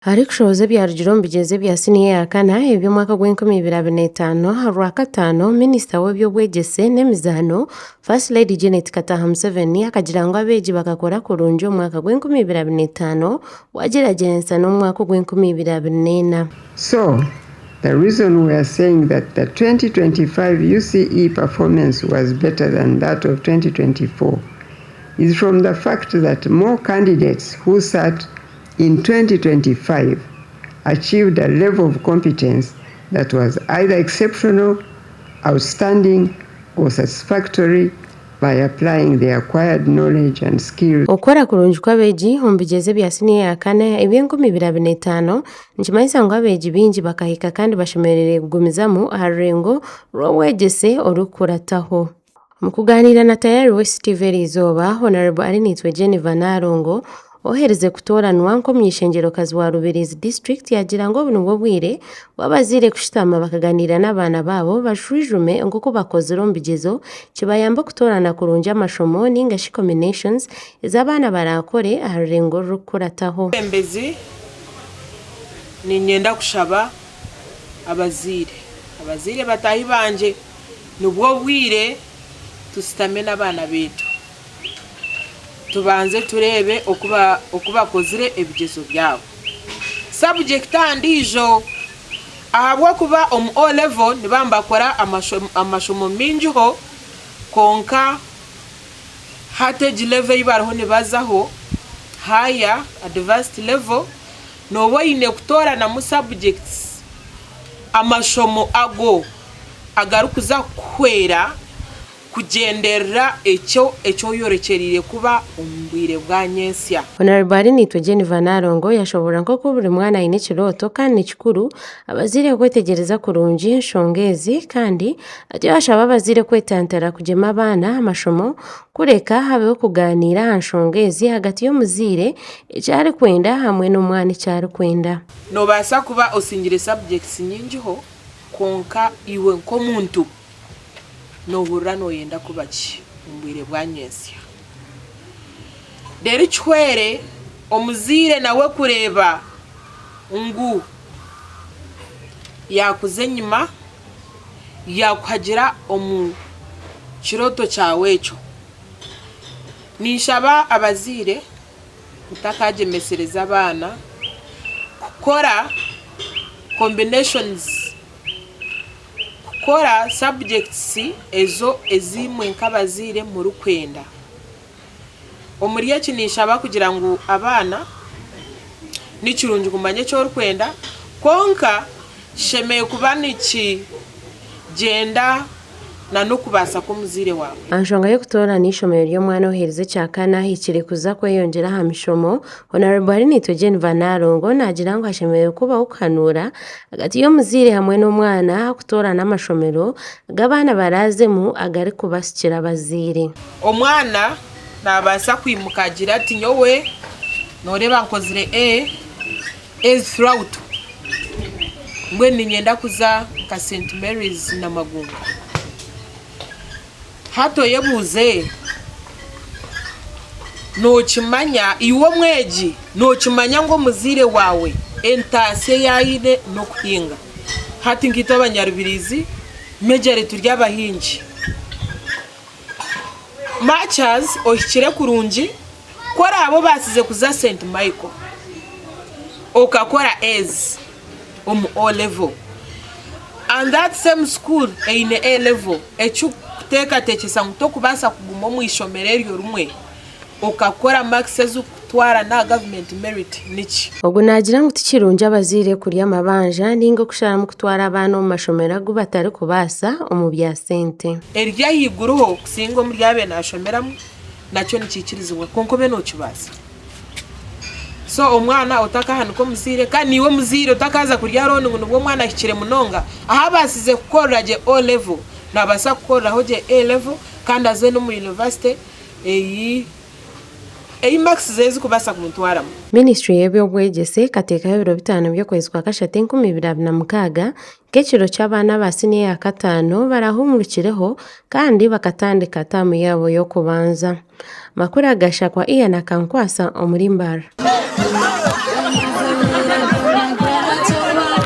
Arikushohoza ebyarugire omu bigyezo ebya siniya eya kana eby'omwaka gw'enkumi ibiri abiri n'etaano aharwakataano, minisita w'eby'obwegyese n'emizaano, First Lady Janet Kataaha Museveni akagira ngu abeegi bakakora kurungi omu mwaka gw'enkumi ibiri abiri n'etaano wagyeragyeranisa n'omwaka ogw'enkumi ibiri abiri n'ena. So, the reason we are saying that the 2025 UCE performance was better than that of 2024 is from the fact that more candidates who sat in 2025 achieved a level of competence that was either exceptional, outstanding, or satisfactory by applying the acquired knowledge and skills. Okukora kurungi kw'abeegi omu bigyezo ebya siniya eya kana eby'enkumi ibiri abiri n'etaano nikimanyisa ngu abeegi baingi bakahika kandi bashemereire kugumizamu aha rurengo rw'obwegyese orikukurataho. Omu kugaaniira na Tayari West TV eriizooba, Hon. Arinaitwe Jennifer Nalongo oheerize kutooranwa nk'omuny'eishengyerokazi wa Rubirizi District yaagira ngu obu nibwo bwire bw'abazaire kushutama bakaganiira n'abaana baabo bashwijume nk'oku bakozire omu bigyezo kibayambe okutoorana kurungi amashomo ninga shi combinations ezi abaana baraakore aha rurengo orurikukurataho. Abeebembezi, niinyenda kushaba abazaire, abazaire bataahi bangye, nibwo bwire tushutame n'abaana baitu tubanze tureebe oku bakozire ebigyezo byabo. Sabujekiti aha ndiijo ahabw'okuba omu O level nibaba nibakora amashomo maingiho kwonka hati egi level ei bariho nibazaho higher advanced level nooba oine kutooranamu sabujekiti amashomo ago agarikuza kukuhwera kugyenderera ekyo eki oyorekyereire kuba omu bwire bwa nyentsya. Honarebo Arinaitwe Jennifer Nalongo yashoboorora nk'oku buri mwana aine ekirooto kandi ni kikuru abazaire kwetegyereza kurungi enshonga ezi kandi atyo yashaba abazaire kwetantara kugyema abaana amashomo kureka habeho okugaaniira aha nshonga ezi ahagati y'omuzaire eki arikwenda hamwe n'omwana eki arikwenda. Noobaasa kuba osingire subjects nyingiho kwonka iwe nk'omuntu noohurira nooyenda kuba ki omu bwire bwa nyentsya? Reero kihwere omuzaire nawe kureeba ngu yaakuza enyima, yaakuhagira omu kirooto kyawe ekyo. Ninshaba abazaire mutakagyemesereza abaana kukora combinations. Kukora subjects ezo ezi imwe nk'abazaire murikwenda. Omuri eki ninshaba kugira ngu abaana ni kirungi kumanya eki orikwenda kwonka kishemereire kuba nikigyenda na n'okubaasa kw'omuzaire waawe. Aha nshonga y'okutoorana eishomero ry'omwana oheerize ekyakana ahikire kuza kweyongyera aha mishomo, Honarebo Arinaitwe Jennifer Nalongo naagira ngu hashemereire kubaho okuhanuura ahagati y'omuzaire hamwe n'omwana aha kutoorana amashomero agu abaana baraazemu agarikubasikira abazaire. Omwana naabaasa kwimuka agire ati nyowe nooreeba nkozire A, A's throughout mbwenu niinyenda kuza nka St Mary's Namagunga. Hati oyebuuze, nookimanya iwe omwegi nookimanya ngu omuzaire waawe entaasya ei aine n'okuhinga? Hati nkaitwe abanyarubiriizi majorly turi abahingi. Much as ohikire kurungi, ku oraabe obaasize kuza St Michael okakora A's omu O level and that same school eine A level ekirikukuteekateekyesa ngu tokubaasa kuguma omu ishomero eryo rimwe okakora marks ezirikukutwara n'aha government merit niki? Ogu naagira ngu tikirungi abazaire kurya amabanja ninga okusharamu kutwara abaana omu mashomero agu batarikubaasa omu bya sente. Eriri ahaiguruho kusinga omu ryaabaire naashomeramu nakyo nikiikirizibwa kwonka obe nookibaasa. So omwana otakahanika omuzaire kandi naiwe omuzaire otakaaza kurya looni ngu nibwo omwana ahikire munonga, ahu abaasize kukorera gye O level naabaasa kukoreraho gye A level kandi aze n'omu yunivasite ei ei marks ze zirikubaasa kumutwaramu. Minisiture y'eby'obwegyese ekateekaho ebiro bitaano by'okwezi kwa kashatu 2026 nk'ekiro ky'abaana aba siniya eya kataano barahuumurikireho kandi bakatandika taamu yaabo y'okubanza. Makuru agashakwa Ian Akankwasa omuri Mbarara.